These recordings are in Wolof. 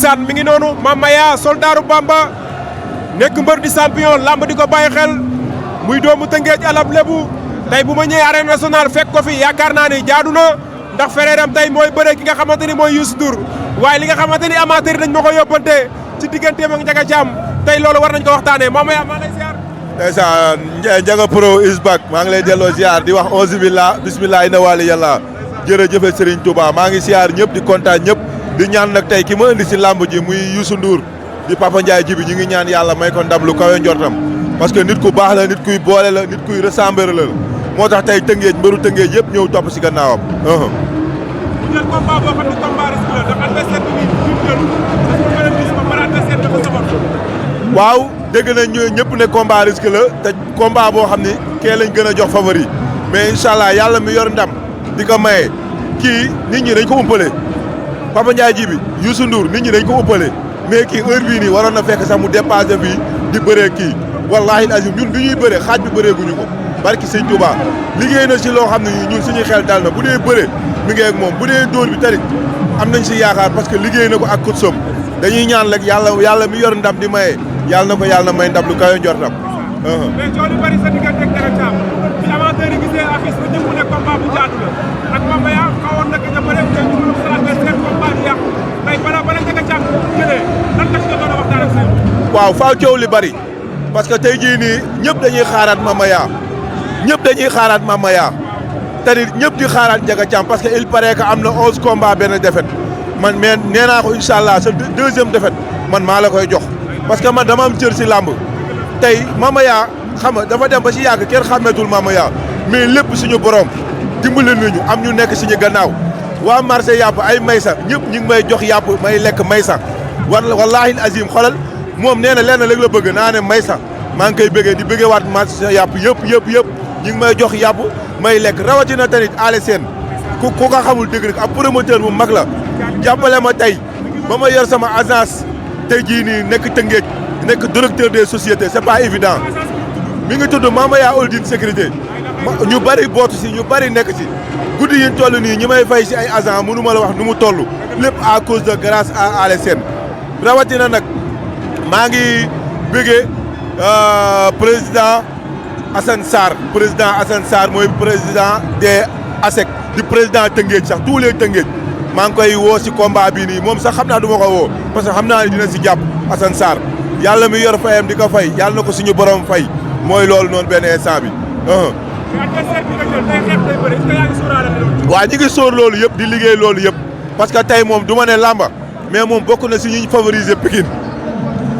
ndeysaan mi ngi noonu Mamaya soldaaru Bamba nekk mbër di champion lamb di ko bàyyi xel muy doomu Tëngéej alab lebu tey bu ma ñëwee arène nationale fekk ko fi yaakaar naa ni jaadu na ndax frère am tey mooy bëre ki nga xamante ni mooy Youssou N'Dour waaye li nga xamante ni amateur yi dañ ma ko yóbbante ci digganteem ak Ndiaga Thiam tey loolu war nañ ko waxtaanee Mamaya maa lay ziar. ndeysaan Ndiaga Pro is back maa ngi lay delloo ziar di wax auzu billah bismillah inna wali yàlla jërëjëf Serigne Touba maa ngi ziar ñëpp di kontaan ñëpp di ñaan nag tey ki ma indi si lamb ji muy Youssou N'Dour di Papa Ndiaye ji bi ñu ngi ñaan yàlla may ko ndam lu kawe njortam parce que nit ku baax la nit kuy boole la nit kuy ressembler la moo tax tey Tëngéej mbëru Tëngéej yëpp ñëw topp si gannaawam. bu jël combat boo xam ne combat risque la ndax adversaire bi ñu jël dafa mën a gis ba mën adversaire dafa soxor. waaw dégg nañ ñëpp ne combat risque la te combat boo xam ni kee lañ gën a jox favori mais incha allah yàlla mi yor ndam di ko maye kii nit ñi dañ ko umpale Papa Ndiaye ji bi Youssou N'Dour nit ñi dañ ko umpale mais kii heure bii nii waroon na fekk sax mu dépassé fii di bëree kii wallahi azim ñun bi ñuy bëree xaaj bi bëree guñu ko barki sëñ Touba liggéey na si loo xam ne ñun suñuy xel dal na bu dee bëree mi ngi ak moom bu dee dóor bi tarit am nañ si yaakaar parce que liggéey na ko ak coach som dañuy ñaan rek yàlla mi yor ndam di maye yàlla na ko yàlla may ndam lu kawe njortam. mais coono yu bëri sa diggante ak Ndiaga Thiam ci amateur yi gisee affiche bi ñëpp ne combat bu jaatu la ak Mamaya xawoon na nga bëre te ñu sa adversaire combat bi yàqu tey bala Ndiaga Thiam jëlee lan la ci doon waxtaan ak seen. waaw faaw coow li bëri parce que tey jii nii ñëpp dañuy xaaraat Mamaya te ñëpp di xaaraat Ndiaga Thiam parce que il paraît que am na 11 combats benn défaite man mais nee naa ko incha allah sa deuxième défaite man maa la koy jox parce que man dama am cër si làmb tey Mamaya xam nga dafa dem ba si yàgg kenn xàmmeetul Mamaya mais lépp suñu borom dimbali nañu am ñu nekk suñu gannaaw waa marché yàpp ay maysa ñëpp ñu ngi may jox yàpp may lekk maysa wallahi azim xolal moom nee na lenn léegi la bëgg naa ne maysa maa ngi koy bëggee di bëggee waat marché yàpp yëpp ñu ngi may jox yàpp may lekk rawatina tamit ale seen ku ko xamul dëgg rek ab promoteur bu mag la jàppale ma tey ba ma yor sama agence tey jii nii nekk Tëngéej nekk directeur des sociétés c'est pas évident mi ngi tudd Mamaya Holding sécurité ñu bari bootu si ñu bari nekk si guddi yi ñu toll nii ñi may fay si ay agent mënu ma la wax nu mu toll lépp à cause de grâce à ale seen rawatina nag maa ngi bëggee président Assane Sarr mooy président des ASEC di président Tëngéej sax tous les Tëngéej maa ngi koy woo si combat bii nii moom sax xam naa du ma ko woo parce que xam naa ne dina si jàpp Assane Sarr yàlla mi yor fayam di ko fay yàlla na ko suñu borom fay mooy loolu noonu benn instant bi. waaw ñi ngi sóor loolu yëpp di liggéey loolu yëpp parce que tey moom du ma ne làmba mais moom bokk na si ñuy favoriser Pikine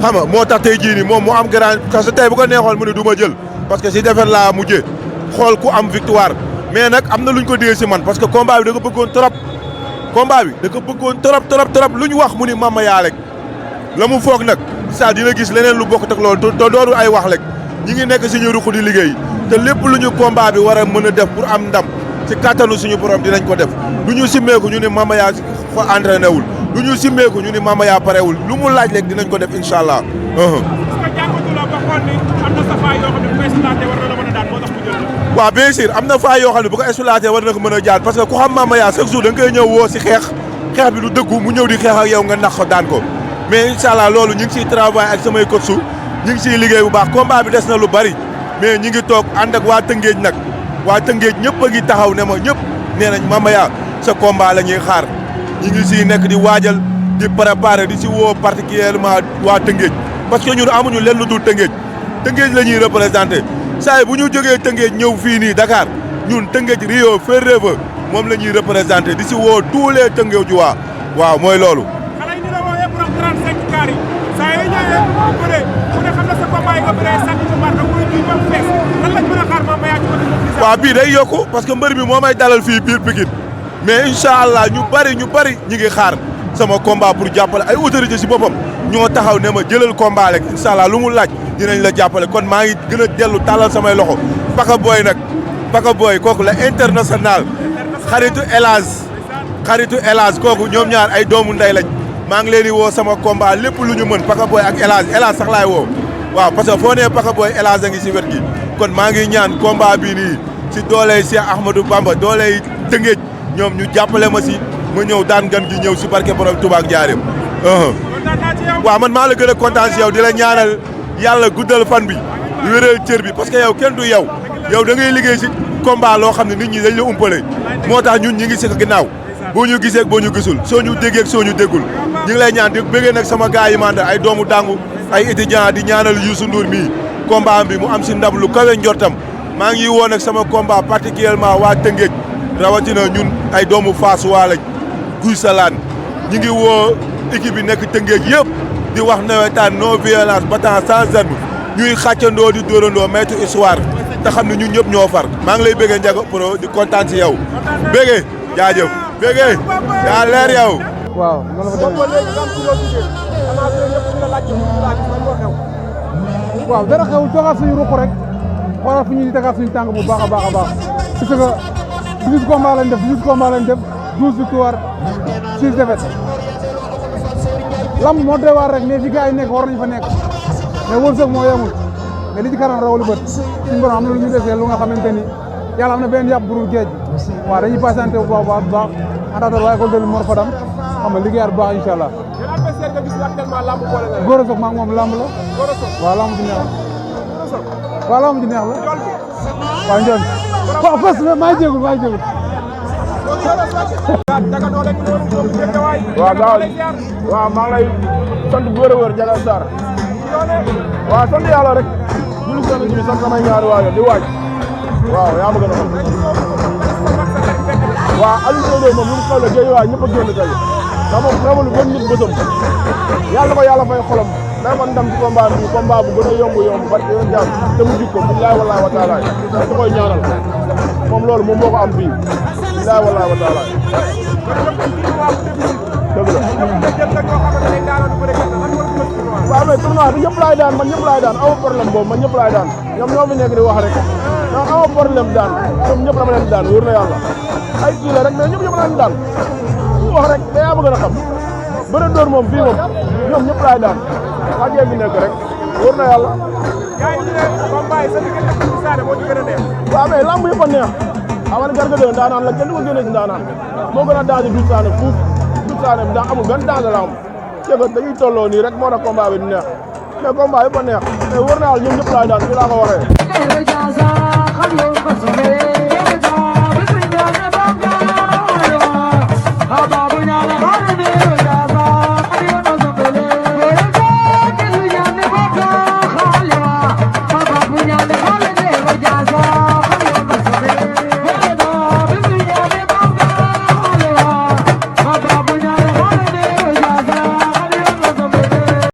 xam nga moo tax tey jii nii moom mu am grand parce que tey bu ko neexoon mu ne du ma jël parce que si defet laa mujjee xool ku am victoire mais nag am na lu ñu ko dee si man parce que combat bi da ko bëggoon trop lu ñu wax mu ni Mamaya rek la mu foog nag sa dina gis leneen lu bokk tak loolu te doodu ay wax rek ñi ngi nekk suñu ruq di liggéey te lépp lu ñu combat bi war a mën a def pour am ndam ci kattanu suñu borom dinañ ko def du ñu simmeeku ñu ni Mamaya fa entraîné wul du ñu simmeeku ñu ni Mamaya parewul lu mu laaj rek dinañ ko def incha allah. waaw bien sûr am na faa yoo xam ne bu ko exploité war na ko mën a jaar parce que ku xam Mamaya chaque jour da nga koy ñëw woo si xeex bi du dëggu mu ñëw di xeex ak yow nga nax ko daan ko mais incha allah loolu ñu ngi siy travail ak samay coach ñu ngi siy liggéey bu baax combat bi des na lu bari mais ñi ngi toog ànd ak waa Tëngéej nag waa Tëngéej ñëpp a ngi taxaw ne ma ñëpp nee nañ Mamaya sa combat la ñuy xaar ñi ngi siy nekk di waajal di préparer di si woo particulièrement waa Tëngéej parce que ñun amuñu lenn lu dul Tëngéej la ñuy représenté saa yi bu ñu jógee Tëngéej ñëw fii nii Dakar ñun Tëngéej Rio Ferrever moom la ñuy représenté di si woo tous les Tëngéej waaw mooy loolu. xale yi ñu la wooyee borom 35 car yi saa yoo ñëwee bu bëree ku ne xam na sa combat yi nga bëree sànni ci mbar da muy kii ba mu fees lan lañ mën a xaar Mamaya ci côté mobilisation. waaw bii day yokku parce que mbër mi moo may dalal fii biir Pikine mais incha allah ñu bari ñi ngi xaar sama combat pour jàppale ay autorité si boppam ñoo taxaw ne ma jëlal combat rek incha allah lu mu laaj dinañ la jàppale kon maa ngi gën a dellu tàllal samay loxo Paka Boy kooku la international xaritu El Hadj kooku ñoom ñaar ay doomu ndey lañ maa ngi leen di woo sama combat lépp lu ñu mën Paka Boy ak El Hadj sax laay woo waaw parce que foo nee Paka Boy El Hadj a ngi si wet gi kon maa ngi ñaan combat bii nii si dooley Cheikh Ahmadou Bamba dooley Tëngéej ñoom ñu jàppale ma si ma ñëw daan gan gi ñëw si barke borom Touba ak Njaareem waaw man maa la gën a kontaan si yow di la ñaanal yàlla guddal fan bi wéral cër bi parce que yow kenn du yow da ngay liggéey si combat loo xam ne nit ñi dañ la umpale moo tax ñun ñi ngi si ginnaaw boo ñu gisee boo ñu gisul soo ñu déggee soo ñu déggul ñu ngi lay ñaan di bëggee nag sama gars yi manda ay doomu dangu ay étudiant di ñaanal Youssou N'Dour mii combat bi mu am si ndam lu kawe njortam maa ngi woon ak sama combat particulièrement waa Tëngéej rawatina ñun ay doomu Fass waa lañ guy salaan ñi ngi woo équipe bi nekk Tëngéej yëpp di wax nawetaan non violence battant sans arme ñuy xàccandoo di dóorandoo maître histoire te xam ne ñun ñëpp ñoo far maa ngi lay bëggee Ndiaga Pro di kontaan si yow bëggee jaajëf bëggee yaa leer yow. waaw waaw dara xewul toogaat suñu ruq rek xoolal fu ñuy tegaat suñu tànk bu baax a baax a baax parce que 18 combats lañ def 12 victoires 6 défaites lamb moo doy waar rek mais fi gars yi nekk war nañu fa nekk mais wërsëg moo yemul mais li ci kanam rawlu bët suñu borom am na lu ñu desee lu nga xamante ni yàlla am na benn yàpp burul géej waaw dañuy patienté bu baax bu baax attendre waaye ko deli Mor Fadam xam nga liggéeyaat bu baax incha allah góor a soog maa ngi moom lamb la waaw lamb di neex la waaw lamb di neex la waaw njëriñ fas maa ngi jéegul waaw gaaw waaw maa ngi lay sant bu wér a wér Ndiaga Sarr waaw sant yàlla rek julli sant bi sant samay ñaari waajur di waaj waaw yaa ma gën a xam waaw Aliou Sow moom lu mu xew la géej waay ñëpp a génn tey ndax moom xewul benn nit bësam yàlla ko yàlla fay xolam day man ndam ci combat bi combat bu gën a yomb barke yoon jaam te mu jikko billahi wallahi wa taala da koy ñaanal moom loolu moom moo ko am fii billahi wallahi wa taala dëgg la waaw mais tournoi bi ñëpp laay daan man ñëpp laay daan aw problème boobu man ñëpp laay daan ñoom ñoo fi nekk di wax rek non aw problème daan ñoom ñëpp dama leen daan wóor na yàlla ay kii la rek mais ñëpp dama leen daan ñu wax rek mais yaa bëgg a xam bëre dóor moom fii moom ñoom ñëpp laay daan xajee bi nekk rek wóor na yàlla waaw mais lamb yëpp a neex aman Garga de ndaanaan la kenn du ko génne si ndaanaan moo gën a danger Doudou Sané fuuf Doudou Sané daa amul benn danger la am c'est que dañuy tolloo nii rek moo tax combat bi di neex mais combat yëpp a neex mais wóor na yàlla ñoom ñëpp laay daan fii laa ko waxee